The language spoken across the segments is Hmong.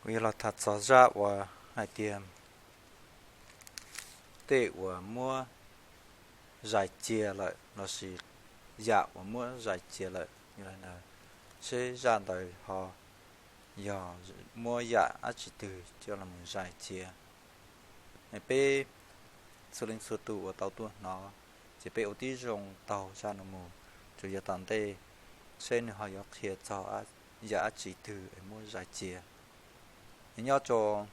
Kuv yuav los tham txog zaj uas hais tias tej uas muab zais cia lawm lossis yam uas muab zais cia lawm, seb zaj ntawd ho yog muab yam dab tsi twg coj los zais cia. Peb txhua leej txhua tus uas tau tuaj hnov, ces peb ua tib zoo taug zaj no mus, tsuas yog tom ntej seb nws ho yuav qhia txog yam dab tsi twg es muab zais cia. Nyob rau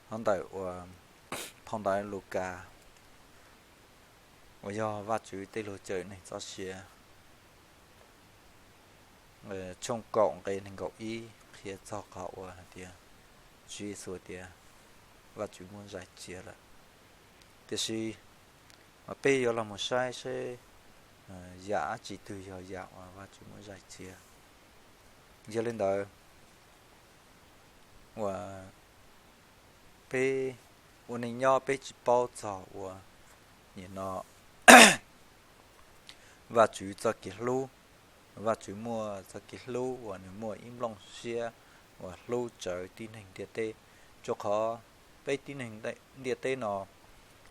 hov ntawm uas phau ntawv Lukas uas yog Vajtswv tej lus cawm neeg txoj sia, tshooj kaum nqe nees nkaum ib qhia txog qhov uas hais tias Tswv Yexus tias Vajtswv muab zais cia lawm. Tiam sis peb yuav los mus saib seb yam dab tsi twg yog yam uas Vajtswv muab zais cia. Yog li ntawd, uas peb ua neej nyob peb tsis paub txog uas nim no Vajtswv txoj kev hlub. Vajtswv muaj txoj kev hlub uas nws muaj ib nplooj siab uas hlub tsawv tib neeg ntiaj teb, rau qhov peb tib neeg ntiaj teb no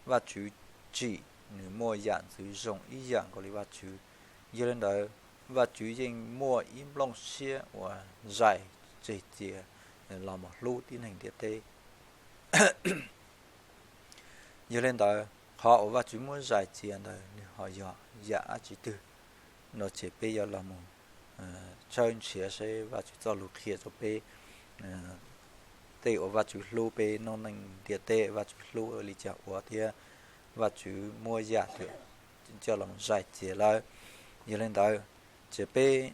Vajtswv tsim nws muaj yam ntxwv zoo ib yam nkaus li Vajtswv. Yog li ntawd, Vajtswv yeej muaj ib nplooj siab uas zais tseg cia los mus hlub tib neeg ntiaj teb. Yog li ntawd, qhov uas Vajtswv muab zais cia ntawd nws ho yog yam dab tsi twg no ces peb yuav los mus tshawb nrhiav seb Vajtswv txoj lus qhia rau peb tej uas Vajtswv hlub peb noob neej ntiaj teb, Vajtswv hlub li cas ua thiab Vajtswv muab yam twg coj los zais cia lawm. Yog li ntawd, ces peb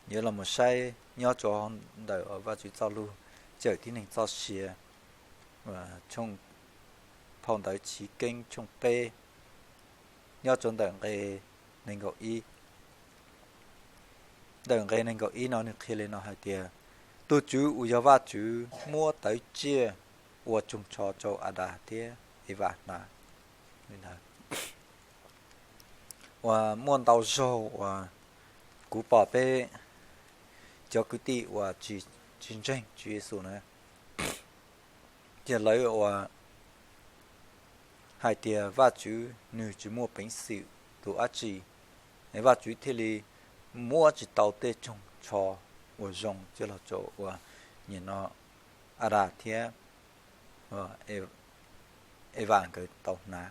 yuav los mus saib nyob rau ntawm Vajtswv txoj lus cawm tib neeg txoj sia, tshooj phau ntawv Chiv Keeb tshooj peb, nyob rau ntawm nqe nees nkaum ib. Ntawm nqe nees nkaum ib no nws qhia li no hais tias, tus Tswv uas yog Vajtswv muab tawv tsiaj ua tsoog tsho rau Adas thiab Evas hnav. Uas muaj ntau zaug uas kuv pom peb cov kwv tij uas tsis ntseeg Tswv Yexus na, ces lawv uas hais tias Vajtswv nws tsis muaj peev xwm tus dab tsi, Vajtswv thiaj li muab tsis tau tej tsoog tsho uas zoo coj los rau uas nim no Adas thiab Evas nkawd tau hnav.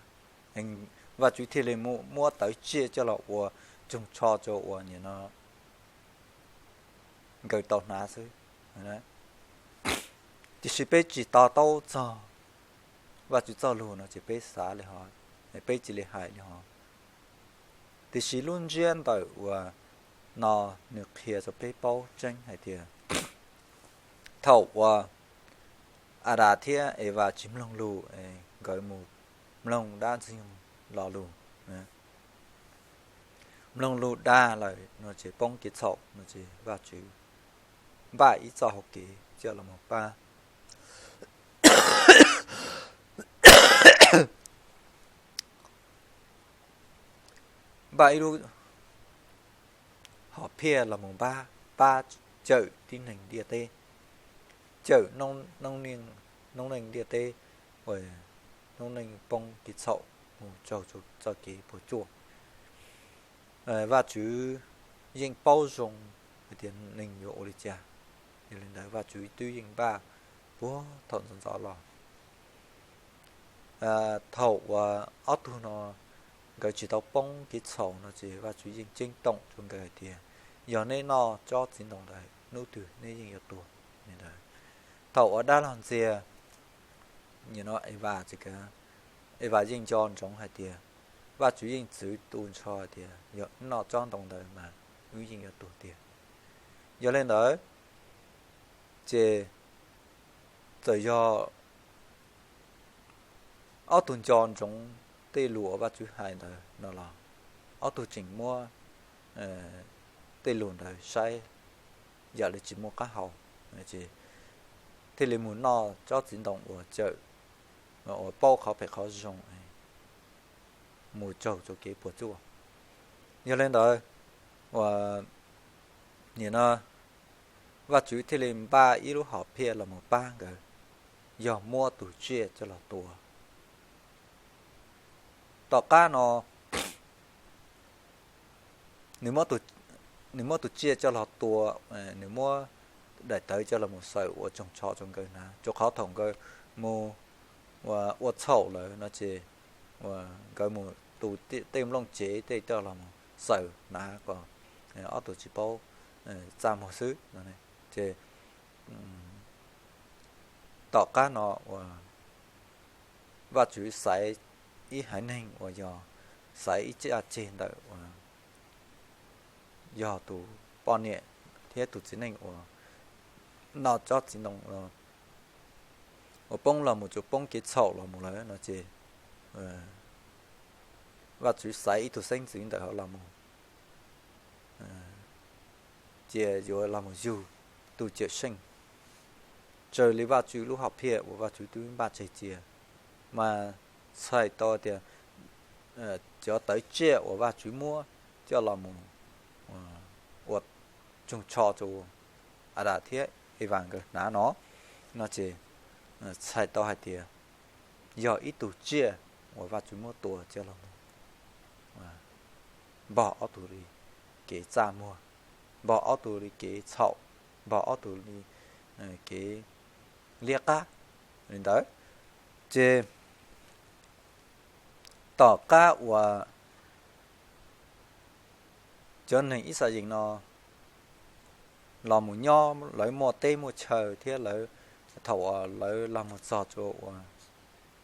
Vajtswv thiaj li muab tawv tsiaj coj los ua tsoog tsho rau uas nim no nkawd tau hnav xwb. Tiam sis peb tsis to taub txog Vajtswv txoj lus no ces peb xav li hov, peb cia li hais li hov. Tiam sis lub ntsiab ntawm uas no nws qhia rau peb paub tseeb hais tias thaum uas Adas thiab Evas tsis mloog lus, nkawd mus mloog dab ntxwg nyoog lo lus, mloog lus dag lawm no ces poob kev txhaum no ces Vajtswv npaj ib txoj hau kev coj los pab, npaj ib lub hom phiaj los mus pab, pab cawm tib neeg ntiaj teb, cawm noob neej ntiaj teb, noob neej poob kev txhaum mus raug txoj kev puas tsuaj. Vajtswv yeej paub zoo hais tias neeg yuav ua li cas, yog li ntawd Vajtswv twb yeej npaj puag thaum ntxov ntxov los. Thaum uas ob tug no nkawd tsis tau poob kev txhaum no ces Vajtswv yeej ceeb toom rau nkawd hais tias, yog neb noj tsob txiv ntoo ntawd hnub twg neb yeej yuav tuag. Thaum uas dab los ntxias, nim no Evas, Evas yeej nco ntsoov hais tias Vajtswv yeej txwv tu nrho tias yog noj tsob ntoo ntawd mas wb yeej yuav tuag tiag. Yog li ntawd, ces txawm yog ob tug nco ntsoov tej lus uas Vajtswv hais ntawd no los ob tug tseem muab tej lus ntawd saib yam li tsis muaj qab hau, thiaj li mus noj tsob txiv ntoo uas cawm, uas paub qhov phem qhov zoo, mus raug txoj kev puas tsuaj. Yog li ntawd, uas Nim no Vajtswv thiaj li npaj ib lub hom phiaj los mus pab nkawd, yog muab tus tsiaj coj los tua. Tom qab no nws muab tus tsiaj coj los tua, nws muab daim tawv coj los mus xaws ua tsoog tsho rau nkawd hnav, rau qhov thaum nkawd mus ua txhaum lawm no ces nkawd mus tu tej nplooj tsev tej coj los mus xaws hnav kom ob tug tsis paub txaj muag xwb. Ces tom qab no uas Vajtswv xaiv ib haiv neeg uas yog xaiv ib txoj ceg ntawm uas yog tus poj niam thiab tus txiv neej uas noj tsob txiv ntoo uas poob los mus tsuas poob kev txhaum los mus lawm no ces Vajtswv xaiv ib tug xeeb ntxwv ntawm hauv los mus cia yuav los mus yug tus cawm seej raws li Vajtswv lub hom phiaj uas Vajtswv twb npaj tseg cia. Mas txhais tau tias cov tawv tsiaj uas Vajtswv muab coj los mus ua tsoog tsho rau Adas thiab Evas nkawd hnav no, no ces txhais tau hais tias yog ib tug tsiaj uas Vajtswv muab tua coj los mus npog ob tug li kev txaj muag, npog ob tug li kev txhaum, npog ob tug li kev liab qab li ntawd. Ces tom qab uas cov neeg Yixalayees no los mus nyob, lawv muaj teb muaj chaw thiab lawv, thaum uas lawv los mus txog rau uas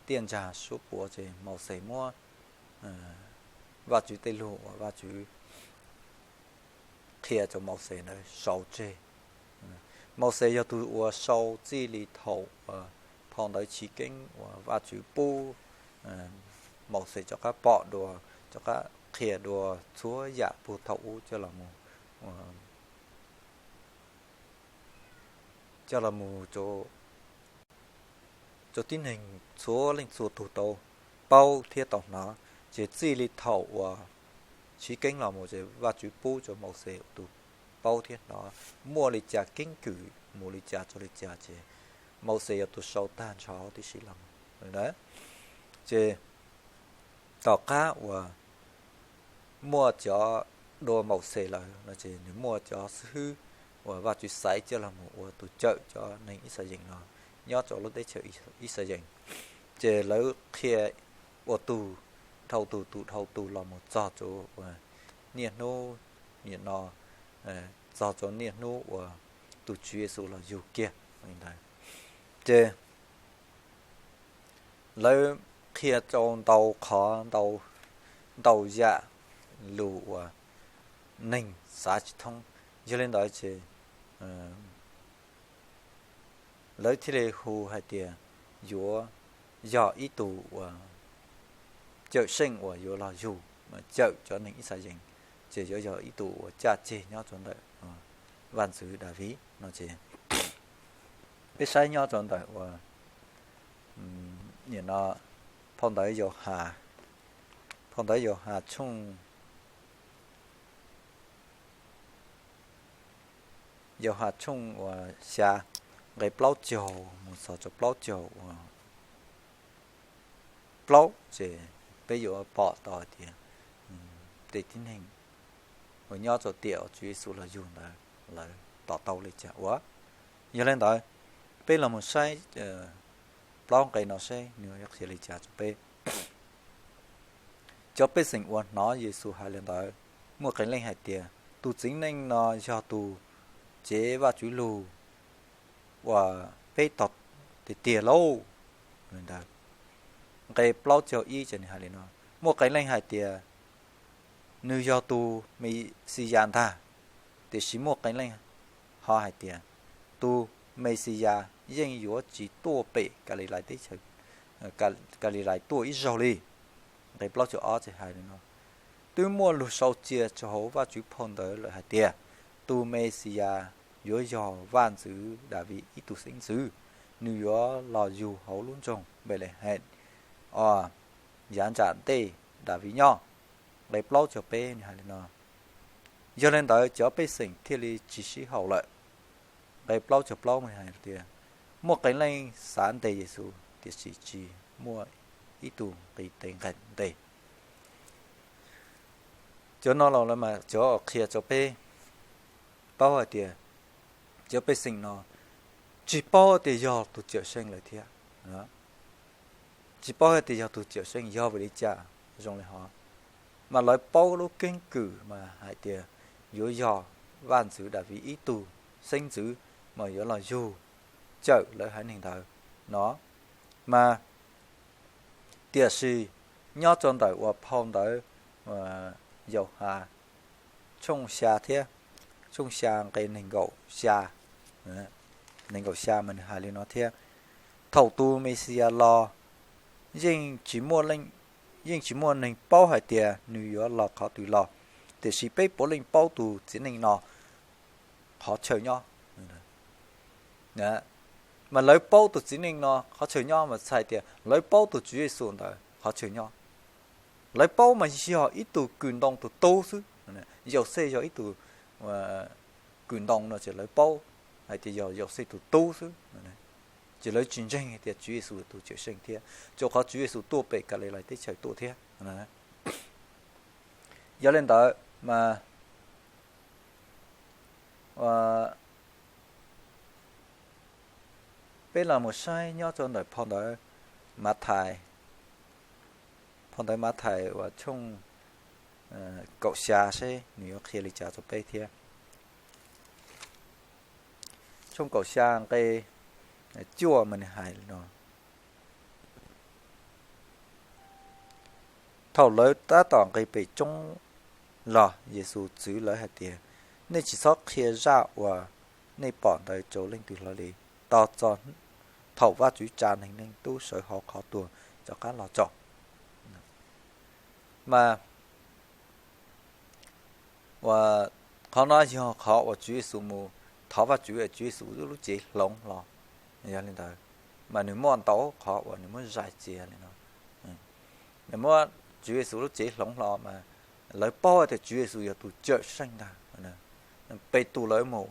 tiaj ntsag suab puav ces Mauxes muab Vajtswv tej lus uas Vajtswv qhia rau Mauxes ntawd sau tseg. Mauxes yog tus uas sau txij li thaum uas phau ntawv chiv keeb uas Vajtswv pub Mauxes rov qab pom dua, rov qab qhia dua txhua yam puag thaum ub coj los mus, coj los mus rau tib neeg txhua leej txhua tus tau paub thiab tau hnov. Ces txij li thaum uas chiv keeb los mus ces Vajtswv pub rau Mauxes ua tus paub thiab hnov muaj li cas keeb kwm mus li cas rau li cas ces Mauxes yog tus sau tag nrho tib si los mus. Ces tom qab uas muaj cov dua Mauxes lawm no ces nws muaj cov xib hwb uas Vajtswv xaiv coj los mus ua tus cawm cov neeg Yixalayees no nyob rau lub teb chaws Yixalayees. Ces lawv qhia ua tus dhau tus tus dhau tus los mus txog rau uas niaj hnub nim no, txog rau niaj hnub uas tus Tswv Yexus los yug kiag li ntawd. Ces lawv qhia rau ntau qhov, ntau yam lus uas neeg xav tsis thoob. Yog li ntawd ces lawv thiaj li hu hais tias yuav yog ib tug uas cawm seej uas yuav los yug, cawm cov neeg Yixalayees, ces yuav yog ib tug uas caj ceg nyob rau ntawm vaj ntxwv Daviv no ces peb saib nyob rau ntawm uas nim no phau ntawv Yauhas, phau ntawv Yauhas tshooj, Yauhas tshooj uas xya, nqe plaub caug mus txog rau plaub caug uas plaub ces peb yuav pom tau hais tias tej tib neeg uas nyob rau tiam uas Tswv Yexus los yug ntawd lawv to taub li cas ua. Yog li ntawd, peb los mus saib plaub nqe no saib nws yuav qhia li cas rau peb. Cov pej xeem uas hnov Yexus hais li ntawd, muaj qee leej hais tias, tus txiv neej no yog tus cev Vajtswv lus uas peb tog tiag tiag lauj. Li ntawd, nqe plaub caug ib ces nws hais li no, muaj qee leej hais tias, nws yog tus Mexiyas ntag. Tiam sis muaj qee leej ho hais tias, tus Mexiyas yeej yuav tsis tuaj pem Kalilais teb chaws, Kalilais tuaj ib zaug li. Nqe plaub caug ob ces hais li no, twb muaj lus sau cia rau hauv Vajtswv phau ntawv lawm hais tias, tus Mexiyas yuav yog vaj ntxwv Daviv ib tug xeeb ntxwv, nws yuav los yug hauv lub nroog Npelehees os, yav nram ntej Daviv nyob. Nqe plaub caug peb nws hais li no, Yog li ntawd cov pej xeem thiaj li tsis sib haum lawm. Nqe plaub caug plaub hais tias, muaj qee leej xav ntes Yexus tiam sis tsis muaj ib tug nqis tes nqes ntes. Cov no los mas cov qhia rau peb paub hais tias cov pej xeem no tsis paub tias yog tus Cawmseej lawm thiab. Tsis paub tias yog tus Cawmseej yog vim li cas zoo li hov, mas lawv paub lub keeb kwm mas hais tias yuav yog vaj ntxwv Daviv ib tug xeeb ntxwv mas yuav los yug cawm lawv haiv neeg ntawd no. Mas tiam sis nyob rau ntawm uas phau ntawv Yauhas tshooj xya thiab, tshooj xya nqe nees nkaum xya, nees nkaum xya mas nws hais li no thiab, thaum tus Mexiyas los, yeej tsis muaj neeg paub hais tias nws yuav los qhov twg los, tiam sis peb puav leej paub tus txiv neej no qhov chaw nyob. Mas lawv paub tus txiv neej no qhov chaw nyob mas txhais tias lawv paub tus Tswv Yexus ntawd qhov chaw nyob. Lawv paub mas yog ib tug kws ntoo tus tub xwb. Yauxej yog ib tug kws ntoo no ces lawv paub hais tias yog Yauxej tus tub xwb, ces lawv tsis ntseeg hais tias Tswv Yexus tus Cawmseej thiab, rau qhov Tswv Yexus tuaj pem Kalilais teb chaws tuaj thiab. Yog li ntawd mas peb los mus saib nyob rau ntawm phau ntawv Mathais, phau ntawv Mathais uas tshooj kaum xya seb nws yuav qhia li cas rau peb thiab. Tshooj kaum xya nqe cuaj mas nws hais li no: Thaum lawv tab tom nqis pem roob los, Yexus txwv lawv hais tias, nej tsis txhob qhia zaj uas nej pom ntawd rau leej twg hlo li, tos txog thaum Vajtswv tsa Neeg Leej Tub sawv hauv qhov tuag rov qab los tso. Mas qhov no yog qhov uas Tswv Yexus mus thov Vajtswv, Tswv Yexus lub cev hloov hlo. Yog li ntawd, mas nws muaj ntau qhov uas nws muab zais txias li no. Nws muab Tswv Yexus lub cev hloov hlo mas lawv paub tias Tswv Yexus yog tus Cawmseej ntag. Petus lawv mus,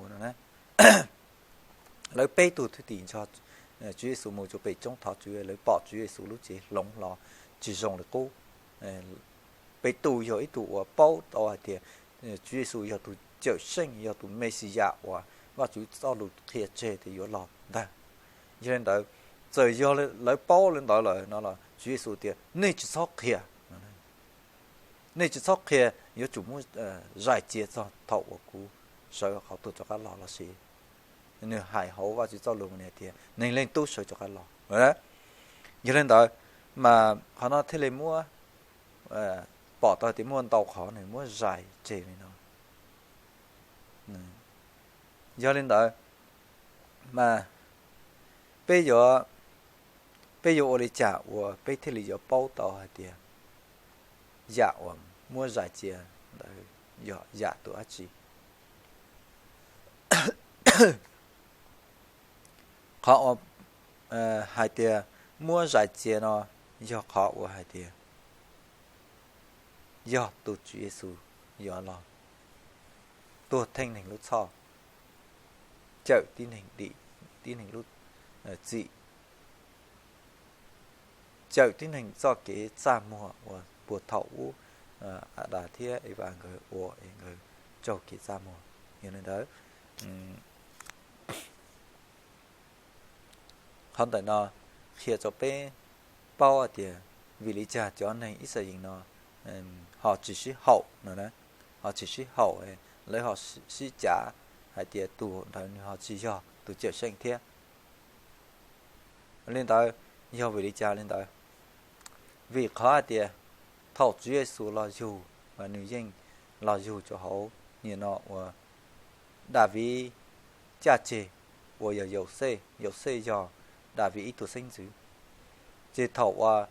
lawv peb tug thwj tim nrog Tswv Yexus mus rau pem roob thov Tswv, lawv pom Tswv Yexus lub cev hloov hlo tsis zoo li qub. Petus yog ib tug uas paub tau hais tias Tswv Yexus yog tus Cawmseej, yog tus Mexiyas uas Vajtswv txoj lus qhia tseg tias yuav los ntag. Yog li ntawd, txawm yog lawv paub li ntawd lawm no los Tswv Yexus tias nej tsis txhob qhia, nej tsis txhob qhia, yuav tsum muab zais txias txog thaum uas kuv sawv qhov tuag rov qab los lossis nws hais hauv Vajtswv txoj lus tias Neeg Leej Tub sawv rov qab los. Yog li ntawd, mas qhov no thiaj li muab, pom tau tias muaj ntau qhov nws muab zais tseg li no. Yog li ntawd, mas peb yuav, peb yuav ua li cas uas peb thiaj li yuav paub tau hais tias yam uas muab zais txias ntawd yog yam tus dab tsi? Qhov uas hais tias muab zais txias no yog qhov uas hais tias yog tus Tswv Yexus yuav los tuag theej neeg lub txhoj, cawm tib neeg dim, tib neeg lub txim, cawm tib neeg txoj kev txaj muag uas puag thaum ub Adas thiab Evas nkawd ua es nkawd raug kev txaj muag. Yog li ntawd, qhov ntawm no qhia rau peb paub hais tias vim li cas cov neeg Yixalayees no ho tsis sib haum no, ho tsis sib haum, lawv ho sib cav hais tias tus ntawd nws ho tsis yog tus Cawmseej thiab. Li ntawd, yog vim li cas li ntawd? Vim qhov hais tias thaum Tswv Yexus los yug, mas nws yeej los yug rau hauv nim no uas Daviv caj ceg uas yog Yauxej, Yauxej yog Daviv ib tug xeeb ntxwv. Ces thaum uas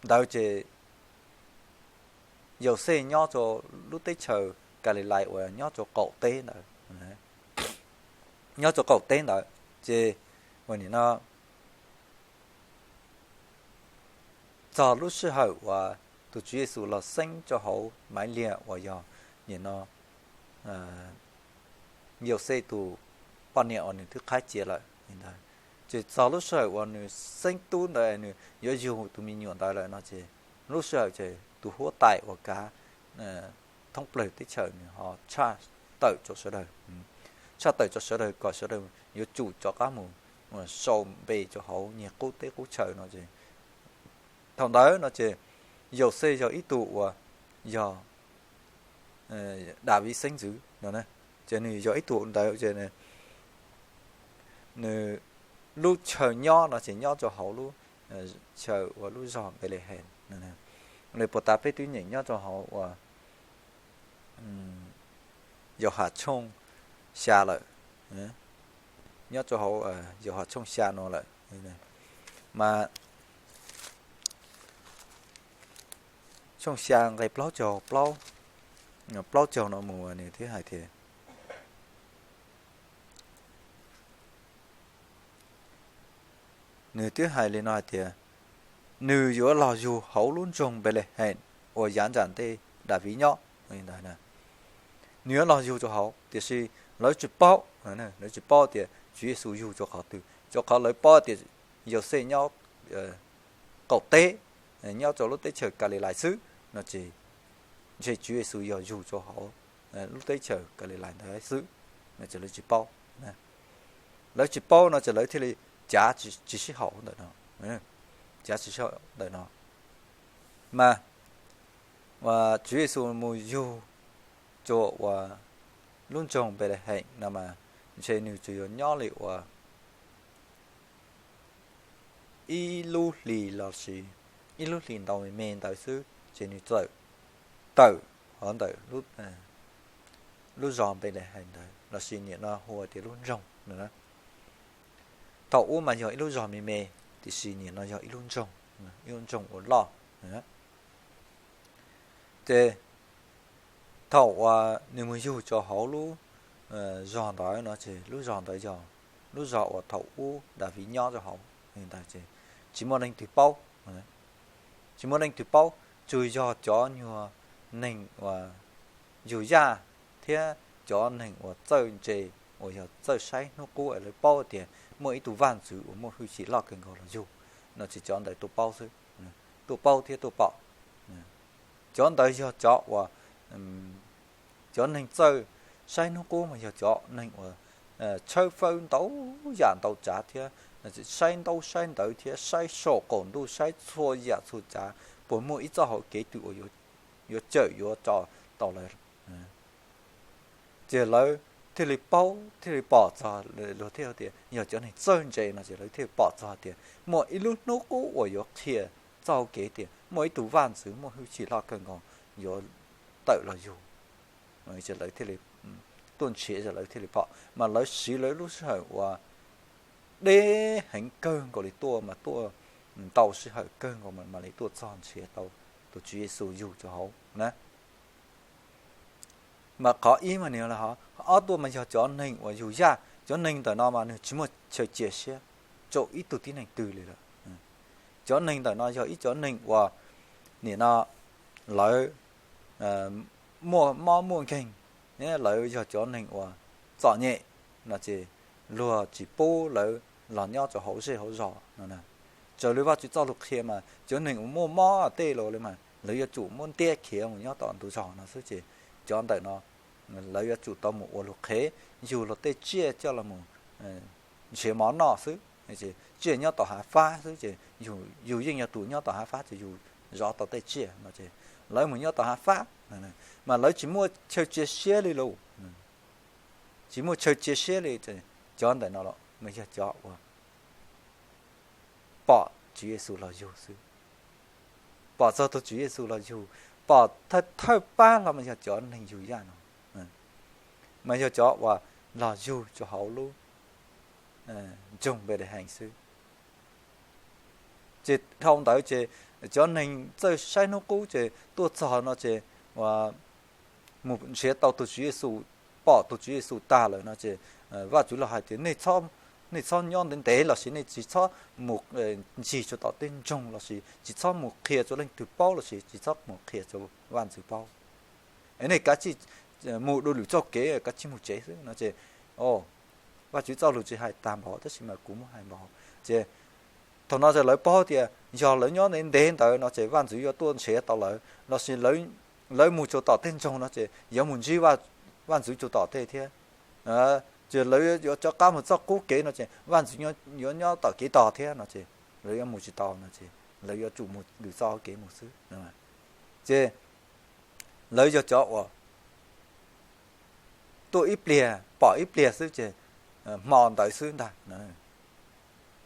ntawd ces Yauxej nyob rau lub teb chaws Kalilais uas nyob rau qaum teb ntawd, nyob rau qaum teb ntawd, ces ua nim no txog lub sij hawm uas tus Tswv Yexus los xeeb rau hauv Maiv Liag uas yog nim no Yauxej tus poj niam uas nws twb qhaib cia lawm ntawd. Ces txog lub sij hawm uas nws xeeb tub ntawd nws yuav yug tus me nyuam ntawd lawm no ces lub sij hawm ces tus huab tais uas kav thoob plawg teb chaws nws ho tshaj tawm rau sawv daws, tshaj tawm rau sawv daws kom sawv daws yuav tsum rov qab mus sau npe rau hauv nyiag qub teb qub chaw no es thaum ntawd no ces Yauxej yog ib tug uas yog Daviv xeeb ntxwv no, ces nws yog ib tug ntawd ces nws lub chaw nyob no ces nyob rau hauv lub chaw uas lub zos Npelehees. Li puas tas peb twb nyeem nyob rau hauv uas Yauhas tshooj xya lawm, nyob rau hauv Yauhas tshooj xya no lawm. Mas tshooj xya nqe plaub caug plaub, plaub caug no mus nws thiaj hais tias, nws twb hais li no hais tias, nws yuav los yug hauv lub nroog Npelehees uas yav nram ntej Daviv nyob. Nws yuav los yug rau hauv tiam sis lawv tsis paub, lawv tsis paub tias Tswv Yexus yug rau qhov twg, rau qhov lawv paub tias Yauxej nyob qaum teb, nyob rau lub teb chaws Kalilais xwb no ces ntshe Tswv Yexus yog yug rau hauv lub teb chaws Kalilais ntawd xwb, ces lawv tsis paub. Lawv tsis paub no ces lawv thiaj li cav tsis sib haum ntawm no, cav tsis sib haum ntawm no. Mas Tswv Yexus mus yug rau uas lub nroog Npelehees no mas ntshe nws tsuas yuav nyob li uas ib lub hlis los sis ib lub hlis ntau me me ntawd xwb ces nws txawm tawm hov ntawm lub zos Npelehees ntawd los sis nim no hu tias lub nroog no. Thaum ub mas yog ib lub zos me me, tiam sis nim no yog ib lub nroog, ib lub nroog uas loj. Ces thaum uas nws mus yug rau hauv lub zos ntawd no ces lub zos ntawd yog lub zos uas thaum ub Daviv nyob rau hauv ntawd ces tsis muaj leej twg paub, tsis muaj leej twg paub, tsuas yog cov nyuag neeg uas yug yaj thiab cov neeg uas txawj ntse uas yog txawj saib hnub qub lawv paub tias muaj ib tug vaj ntxwv uas muaj hwj chim loj kawg nkaus los yug no ces cov ntawd tuaj paub xwb, tuaj paub thiab tuaj pom. Cov ntawd yog cov uas cov neeg txawj saib hnub qub mas yog cov neeg uas tshawb fawb ntau yam ntau tsav thiab saib ntaub saib ntawv thiab saib saum qaum ntuj saib txhua yam txhua tsav puas muaj ib txoj hauv kev twg uas yuav cawm yuav tso tau lawv. Ces lawv thiaj li paub thiaj li pom txog, luag thiaj tias yog cov neeg txawj ntse no ces lawv thiaj pom txog tias muaj ib lub hnub qub uas yuav qhia txoj hauv kev tias muaj ib tug vaj ntxwv muaj hwj chim loj kawg nkaus yuav tawm los yug. Ces lawv thiaj li tuaj nrhiav, lawv thiaj li pom mas lawv siv lawv lub sij hawm uas deb heev kawg nkaus li tuaj mas tuaj ntau sij hawm kawg nkaus mas mam li tuaj txog nrhiav tau tus Tswv Yexus yug rau hauv na. Mas qhov ib mas nws ob tuaj mas yog cov neeg uas yug yaj, cov neeg ntawm no mas nws tsis muaj chaw cia siab rau ib tug tib neeg twg li lawm. Cov neeg ntawm no yog ib cov neeg uas nim no lawv muaj mob muaj nkeeg, lawv yog cov neeg uas txom nyem no ces luag tsis pub lawv los nyob rau hauv zej hauv zos no. Raws li Vajtswv txoj lus qhia mas cov neeg uas muaj mob tej los li mas lawv yuav tsum muab ntiab khiav mus nyob tom ntug zos no xwb ces cov ntawm no lawv yuav tsum tau mus ua luag qhev, yug luag tej tsiaj coj los mus nrhiav mov noj xwb. Tsiaj nyob tom hav fab xwb ces yug yeej yog tus nyob tom hav fab ces yug zov tau tej tsiaj no ces lawv mus nyob tom hav fab, mas lawv tsis muaj chaw cia siab li lauj. Tsis muaj chaw cia siab li, cov ntawm no los mas yog cov uas pom Tswv Yexus los yug xwb. Pom txog tus Tswv Yexus los yug, pom thawj pab los mas yog cov neeg yug yaj no, mas yog cov uas los yug rau hauv lub nroog Npelehees xwb. Ces dhau ntawd ces cov neeg txawj saib hnub qub ces tuaj txog no ces mus nrhiav tau tus Tswv Yexus, pom tus Tswv Yexus tag lawm no ces Vajtswv los hais tias nej txhob nyob ntev ntev lossis nej tsis txhob mus ncig rau tom tej nroog lossis tsis txhob mus qhia rau leej twg paub lossis tsis txhob mus qhia rau vaj ntxwv paub. Nej kav tsij mus dua lwm txoj kev, kav tsij mus tsev xwb no ces, o, Vajtswv txoj lus tsis hais tag npaum tab sis mas kuv muab hais npaum ces thaum no ces lawv paub tias yog lawv nyob ntev ntev ntawd no ces vaj ntxwv yuav tuaj nrhiav tau lawv lossis lawv mus tsuas tom tej nroog no ces yuav mus ntsib vaj ntxwv tsuas tom tej thiab. Ces lawv yuav rov qab mus txoj qub kev no ces vaj ntxwv yuav nyob tom kev tog thiab no ces lawv yuav mus tsis tau no ces lawv yuav tsum mus lwm txoj kev mus xwb. Ces lawv yog cov uas tuaj ib pliag pom ib pliag xwb ces hmo ntawd xwb ntag.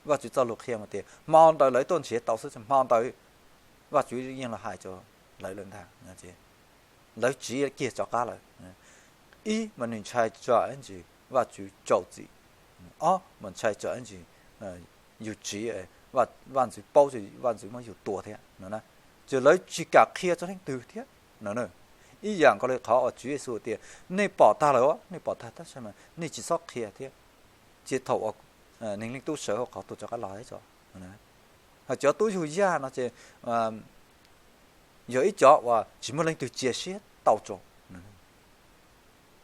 Vajtswv txoj lus qhia mas tias hmo ntawd lawv tuaj nrhiav tau xwb ces hmo ntawd Vajtswv yeej los hais rau lawv lawm ntag. Lawv tsiv kiag rov qab lawm. Ib mas nws ntshai tsam ib ntsis Vajtswv rau txim, ob mas ntshai tsam ib ntsis yus tsiv Vaj ntxwv paub ces Vaj ntxwv muab yus tua thiab no na. Ces lawv tsis kam qhia rau leej twg thiab no. Ib yam nkaus li qhov uas Tswv Yexus tias nej pom tag lawm, nej pom tag tab sis mas nej tsis txhob qhia thiab, ces thaum uas Neeg Leej Tub sawv hauv qhov tuag rov qab los thiab tso. Hos cov tub yug yaj no ces yog ib cov uas tsis muaj leej twg cia siab tau rau.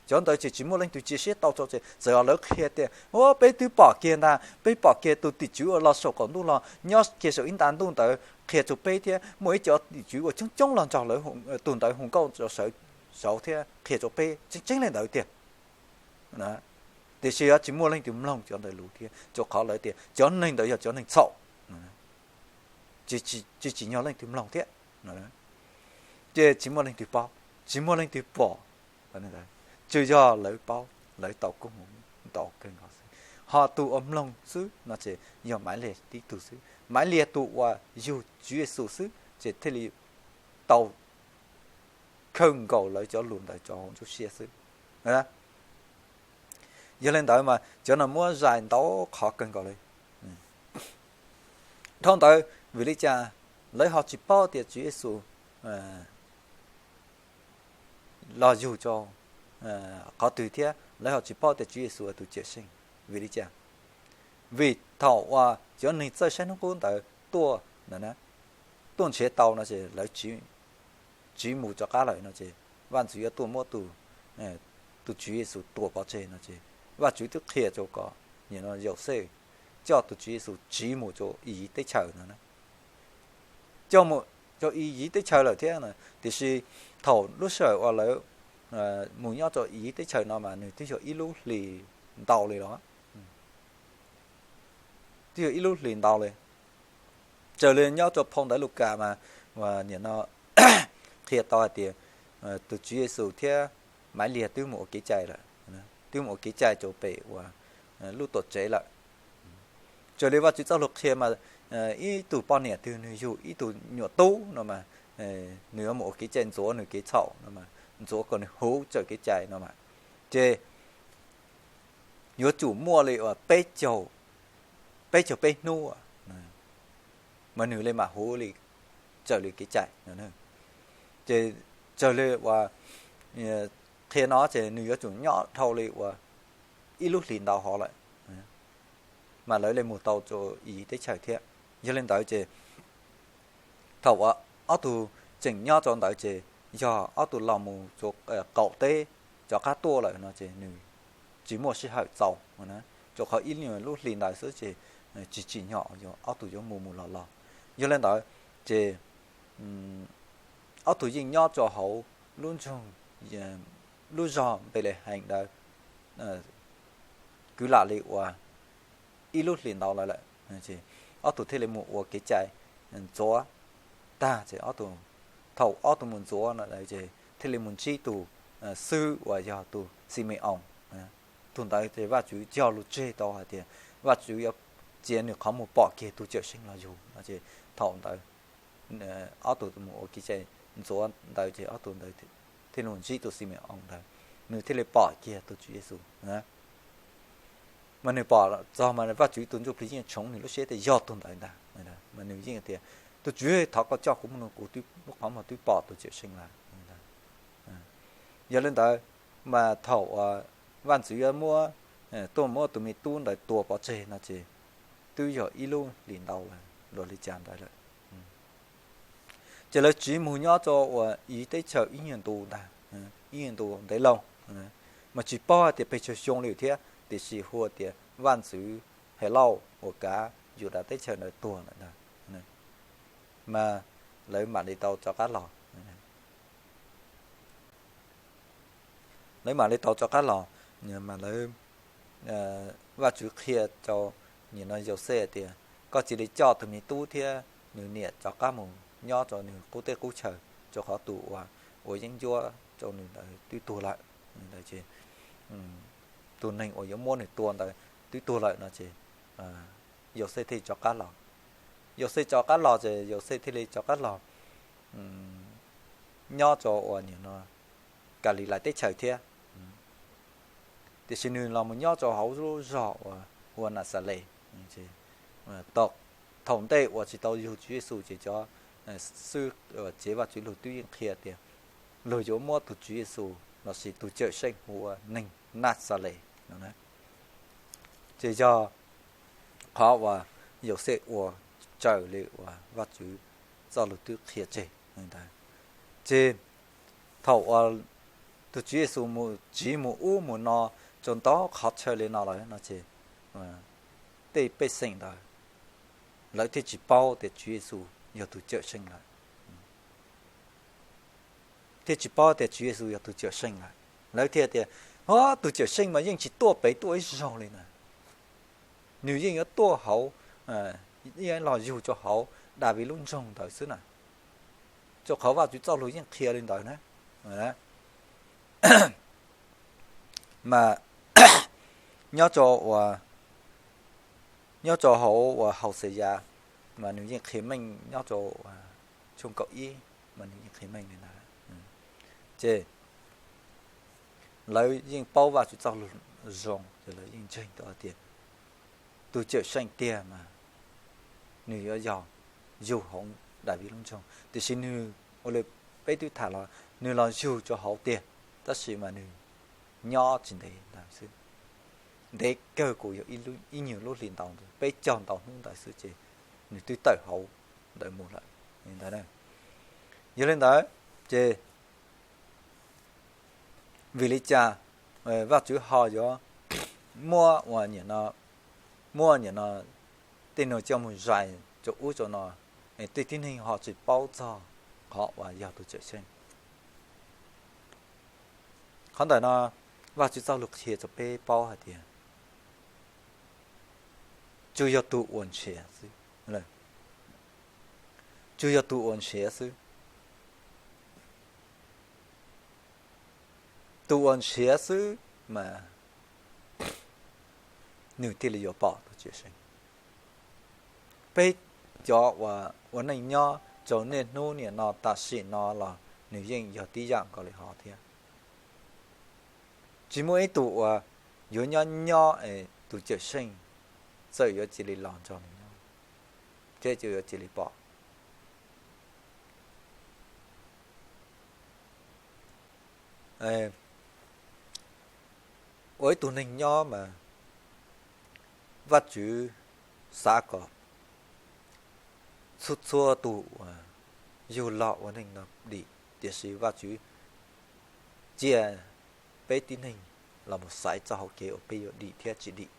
Cov ntawd ces tsis muaj leej twg cia siab tau rau ces txawm yog lawv qhia tias, o, peb twb pom kiag ntag, peb pom kiag tus tim tswv uas los saum qaum ntuj los nyob kiag saum ib nta ntuj ntawd qhia rau peb thiab muaj ib cov tim tswv uas coob coob los nrog lawv, tus ntawd hu nkauj rau saud thiab qhia rau peb tseeb tseeb li ntawd tiag. Tiam sis tsis muaj leej twg mloog cov ntawd lus thiab rau qhov lawv tias cov neeg ntawd yog cov neeg txhaum, tsis tsim nyog leej twg mloog thiab. Ces tsis muaj leej twg paub, tsis muaj leej twg pom, tsuas yog lawv paub, lawv tau koob hmoov ntau kawg nkaus xwb. Hos tus uas mloog xwb no ces yog Maiv Liag tib tug xwb. Maiv Liag tus uas yug Tswv Yexus xwb ces thiaj li tau khawb nkaus lawv cov lus ntawd rau hauv nruab siab xwb. Yog li ntawd mas cov no muab zais ntau qhov kawg nkaus li. Dhau ntawd vim li cas lawv ho tsis paub tias Tswv Yexus los yug rau qhov twg thiab lawv ho tsis paub tias Tswv Yexus yog tus cawm seej? Vim li cas? Vim thaum uas cov neeg txawj saib hnub qub ntawd tuaj, tuaj nrhiav tau no ces lawv tsiv mus rov qab lawm no ces Vajtswv yuav tuaj muab tus Tswv Yexus tua pov tseg no ces Vajtswv twb qhia rau kom Yauxej coj tus Tswv Yexus tsiv mus rau Iziv teb chaws no na. Coj mus rau Iziv teb chaws lawm thiab, tiam sis thaum lub sij hawm uas lawv mus nyob rau Iziv teb chaws no mas nws twb yog ib lub hlis ntau li los, twb yog ib lub hlis ntau li. Raws li nyob rau phau ntawv Lukas mas nim no qhia tau hais tias tus Tswv Yexus thiab Maiv Liag twb mus ua kev cai lawm, twb mus ua kev cai rau pem uas lub tuam tsev lawm. Raws li Vajtswv txoj lus qhia mas ib tug poj niam twg nws yug ib tug nyuam tub no mas nws yuav mus ua kev cai ntxuav nws kev txhaum no mas, ntxuav kom nws huv txawm kev cai no mas, ces yuav tsum muaj li uas peb caug peb hnub mas nws li mam huv li txawm li kev cai. Ces raws li uas qhia no ces nws yuav tsum nyob dhau li uas ib lub hlis ntau hov lawm mas lawv li mus tau rau Iziv teb chaws thiab. Yog li ntawd ces thaum uas ob tug tseem nyob rau ntawd ces yog ob tug los mus rau qaum teb rov qab tuaj lawm no ces nws tsis muaj sij hawm txaus, rau qhov ib lub hlis ntawd xwb ces tsis tsim nyog ob tug yuav mus mus los los. Yog li ntawd ces ob tug yeej nyob rau hauv lub nroog, lub zog Npelehees ntawd kwv lam li uas ib lub hlis ntau lawm lawm. Ob tug thiaj li mus ua kev cai ntxuav tag ces ob tug, thaum ob tug mus ntxuav no ces thiaj li mus ntsib tus xib hwb uas yog tus Xime-oos. Tus ntawd ces Vajtswv cog lus tseg tau hais tias Vajtswv yuav txiav nws qhov muag pom kiag tus Cawmseej los yug no ces thaum ntawd ob tug mus ua kev cai ntxuav ntawd ces ob tug ntawd thiaj li mus ntsib tus Xime-oos ntawd, nws thiaj li pom kiag tus Tswv Yexus. Mas nws pom txog mas Vajtswv tus Ntsuj Plig yeej tshoov nws lub siab tias yog tus ntawd ntag. Mas nws yeej tias, Tus Tswv, thov koj coj kuv mus, kuv lub qhov muag twb pom tus Cawmseej lawm. Yog li ntawd mas thaum uas vaj ntxwv yuav muab, tuaj muab tus me tub ntawd tua pov tseg no ces twb yog ib lub hlis ntau lawm, luag li cas ntawd lawm. Ces lawv tsiv mus nyob rau uas Iziv teb chaws ib nyuag ntu ntag. ib ntu ntev loo, mas tsis paub hais tias pes tsawg xyoo li thiab, tiam sis hu tias vaj ntxwv Helauj uas kav Yudas teb chaws ntawd tuag lawm ntag, mas lawv mam li tau rov qab los. Lawv mam li tau rov qab los, mas lawv, Vajtswv qhia rau nim no Yauxej tias, koj cia li coj tus me tub thiab nws niam rov qab mus nyob rau nws qub teb qub chaw, rau qhov tus uas ua yeeb ncuab rau nws ntawd twb tuag lawm. Tus neeg uas yuav muab nws tua ntawd twb tuag lawm no ces Yauxej thiaj rov qab los. Yauxej rov qab los ces Yauxej thiaj li rov qab los nyob rau uas nim no Kalilais teb chaws thiab. Tiam sis nws los mus nyob rau hauv lub zog uas hu ua Naxales. Thaum ntej uas tsis tau yug Tswv Yexus ces cov xib hwb tsev Vajtswv lus twb yeej qhia tias luag yuav muab tus Tswv Yexus lossis tus Cawmseej hu ua neeg Naxales no. Ces yog qhov uas Yauxej ua raws li uas Vajtswv txoj lus twb qhia tseg ntawd. Ces thaum uas tus Tswv Yexus mus tsiv mus ub mus no rau ntau qhov chaw li no lawm no ces tej pej xeem ntawd lawv thiaj tsis paub tias Tswv Yexus yog tus Cawmseej lawm, thiaj tsis paub tias Tswv Yexus yog tus Cawmseej lawm. Lawv thiaj tias, o, tus Cawmseej mas yeej tsis tuaj pem tuaj ib zaug li na, nws yeej yuav tuaj hauv, yeej los yug rau hauv Daviv lub nroog ntawd xwb na, rau qhov Vajtswv txoj lus yeej qhia li ntawd na. Mas nyob rau uas, nyob rau hauv uas Hauxeyas mas nws yeej qhia meej nyob rau tshooj kaum ib mas nws yeej qhia meej li ntawd. Ces lawv yeej paub Vajtswv txoj lus zoo ces lawv yeej ntseeg tau tias tus Cawmseej tiag mas nws yuav yog yug hauv Daviv lub nroog, tiam sis nws ua li peb twb tham los nws los yug rau hauv tiag, tab sis mas nws nyob tsis ntev ntawd xwb, ntev kawg kuj yog ib nyuag lub hli ntau ntawd, peb caug ntau hnub ntawd xwb ces nws twb tawm hauv ntawd mus lawm ntawd. Yog li ntawd ces vim li cas Vajtswv ho yuav muab uas nim no, muab nim no tej no coj mus zais rau ub rau no, tej tib neeg ho tsis paub txog qhov uas yog tus Cawmseej? Qhov ntawm no Vajtswv txoj lus qhia rau peb paub hais tias tsuas yog tus uas nrhiav xwb, tsuas yog tus uas nrhiav xwb. Tus uas nrhiav xwb mas nws thiaj li yuav pom tus Cawmseej. Peb cov uas ua neej nyob rau niaj hnub nim no tam sim no los nws yeej yog tib yam nkaus li hov thiab. Tsis muaj ib tug uas yuav nyob nyob es tus Cawmseej txawm yuav cia li los nrog nws nyob thiab yuav cia li pom. Ua ib tug neeg nyob mas Vajtswv xav kom txhua txhua tus uas yug los ua neeg no dim, tiam sis Vajtswv cia peb tib neeg los mus xaiv txoj hauv kev uas peb yuav dim thiab tsis dim.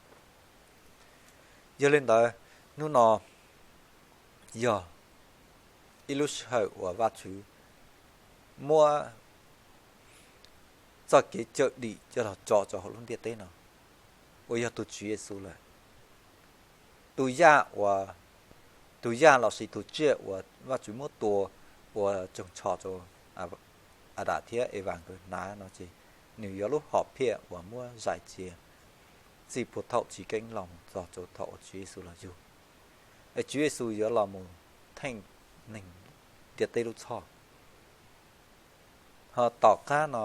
Yog li ntawd, hnub no yog ib lub sij hawm uas Vajtswv muab txoj kev cawm dim coj los tso rau hauv lub ntiaj teb no, uas yog tus Tswv Yexus lawm. Tus yaj uas, tus yaj lossis tus tsiaj uas Vajtswv muab tua ua tsoos tsho rau Adas thiab Evas nkawd hnav no ces nws yog lub hom phiaj uas muab zais cia txij puag thaum chiv keeb los mus txog rau thaum uas Tswv Yexus los yug. Es Tswv Yexus yuav los mus theej neeg ntiaj teb lub txhoj. Ho tom qab no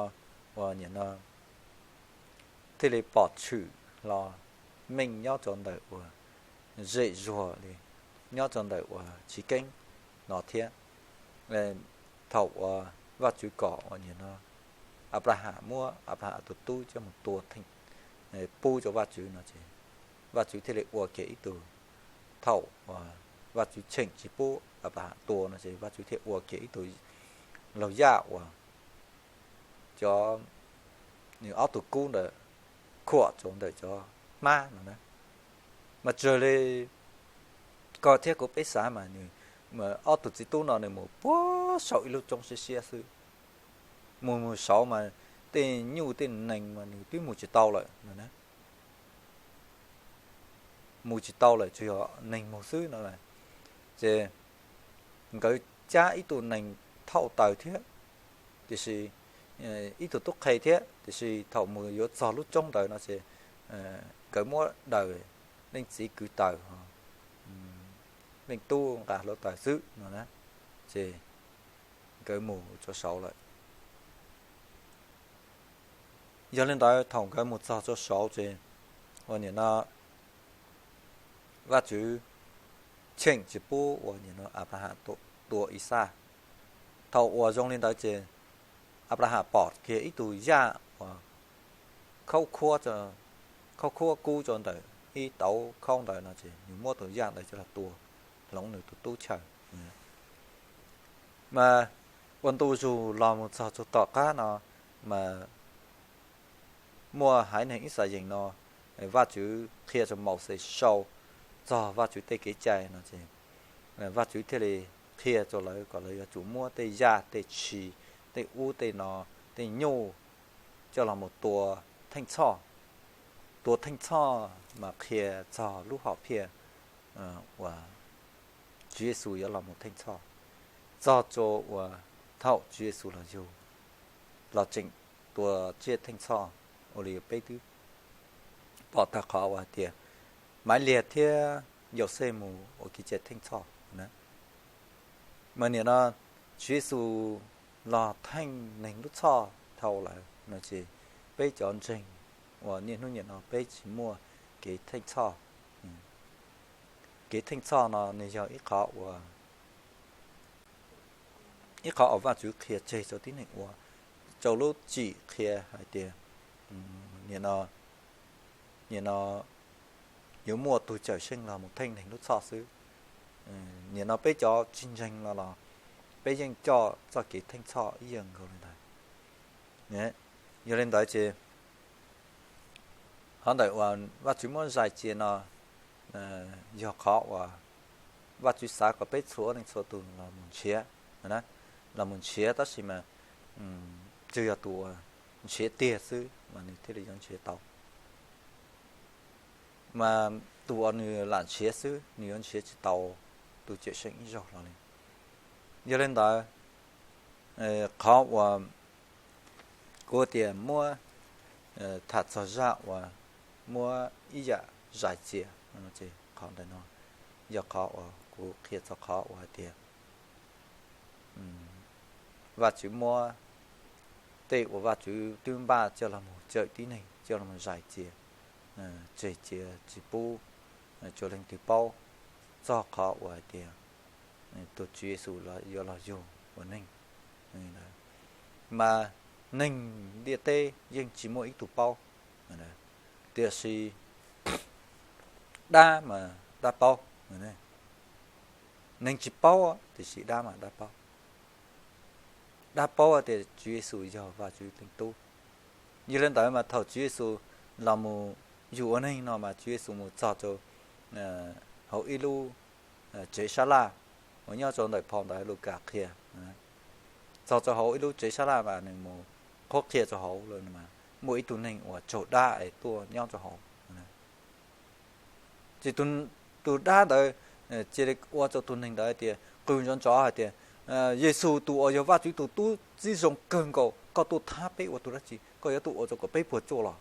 uas nim no thiaj li pom tshwm los meej nyob rau ntawm uas zem zuag li, nyob rau ntawm uas chiv keeb no thiab. Thaum uas Vajtswv kom uas nim no Anplaham muab Anplaham tus tub coj mus tua theej pub rau Vajtswv no ces Vajtswv thiaj li ua kiag ib tug, thaum uas Vajtswv cheem tsis pub Anplaham tua no ces Vajtswv thiaj ua kiag ib tug laug yaj uas cov, nws ob tug kub ntawd khuam rau ntawm cov hmab no na. Mas txawm li koj thiab kuv peb xav mas nws, ob tug txiv tub no nws mus puag saum ib lub roob siab siab xwb. Mus mus saud mas tej nyuj tej nees mas nws twb mus tsis tau lawm no na. Mus tsis tau lawm, tsuas yog nees mus xwb no. Ces nkawd cab ib tug nees thauj taws thiab, tiam sis ib tug tub qhe thiab, tiam sis thaum mus yuav txog lub roob ntawd no ces nkawd muab daws, leej txiv kwv taws, leej tub nqa hluav taws xwb no na. Ces nkawd mus rau saud lawm. Yog li ntawd thaum nkawd mus txog rau saud ces uas nim no Vajtswv cheem tsis pub uas nim no Anplaham tua Ixaj. Thaum uas zoo li ntawd ces Anplaham pom kiag ib tug yaj uas khaub khuab kub rau ntawm ib tauv khaub ntawd no ces nws muab tus yaj ntawd coj los tua hloov nws tus tub chaw. Mas ua ntu zus los mus txog rau tom qab no mas muaj haiv neeg Ixayees no, Vajtswv qhia rau Mauxes sau txog Vajtswv tej kev cai no ces Vajtswv thiaj li qhia rau lawv kom lawv yuav tsum muab tej yaj tej tshis, tej ub tej no, tej nyuj coj los mus tua Theej Txhoj. Tua Theej Txhoj mas qhia txog lub hom phiaj uas Tswv Yexus yuav los mus Theej Txhoj, txog rau uas thaum Tswv Yexus los yug, los tseem tua tsiaj Theej Txhoj. Ua li peb twb pom tag qhov uas hais tias Maiv Liag thiab Yauxej mus ua kev cai Theej Txhoj na. Mas nim no Tswv Yexus los theej neeg lub txhoj dhau lawm no ces peb cov ntseeg uas niaj hnub nim no peb tsis muaj kev theej txhoj. Kev theej txhoj no nws yog ib qhov uas, ib qhov uas Vajtswv qhia tseg rau tib neeg ua, rau lub txim qhia hais tias nim no, nim no yuav muaj tus Cawmseej los mus theej neeg lub txhoj xwb. Nim no peb cov tsis ntseeg no los peb yeej coj txoj kev theej txhoj ib yam nkaus li ntawd. Yog li ntawd ces qhov ntawm uas Vajtswv muab zais cia no yog qhov uas Vajtswv xav kom peb txhua leej txhua tus los mus nrhiav, los mus nrhiav tab sis mas tsuas yog tus uas nrhiav tiag xwb mas nws thiaj li yuav nrhiav tau. Mas tus uas nws lam nrhiav xwb nws yuav nrhiav tsis tau tus Cawmseej ib zaug los li. Yog li ntawd, qhov uas kuv tias muab tham txog zaj uas muab ib yam zais cia, qhov ntawm no yog qhov uas kuv qhia txog qhov uas hais tias Vajtswv muab tej uas Vajtswv twb npaj coj los mus cawm tib neeg coj los mus zais cia, tseg cia tsis pub rau leej twg paub txog qhov uas hais tias tus Tswv Yexus yuav los yug ua neeg. Mas neeg ntiaj teb yeej tsis muaj ib tug paub, tiam sis dab mas dab paub. Neeg tsis paub tiam sis dab mas dab paub. Dab paub tias Tswv Yexus yog Vajtswv Leej Tub. Yog li ntawd mas thaum Tswv Yexus los mus yug ua neeg no mas Tswv Yexus mus txog rau hauv ib lub tsev sab laj uas nyob rau ntawm phau ntawv Lukas qhia. Txog rau hauv ib lub tsev sab laj mas nws mus qhuab qhia rau hauv lawm, muaj ib tug neeg uas raug dab es tuaj nyob rau hauv. Ces tus dab ntawd cia li ua rau tus neeg ntawd tias qw nrov nrov hais tias, Yexus tus uas yog Vajtswv tus tub txib zoo kawg nkaus, koj tuaj thab peb ua tus dab tsi? Koj yuav tuaj ua rau kom peb puas tsuaj los?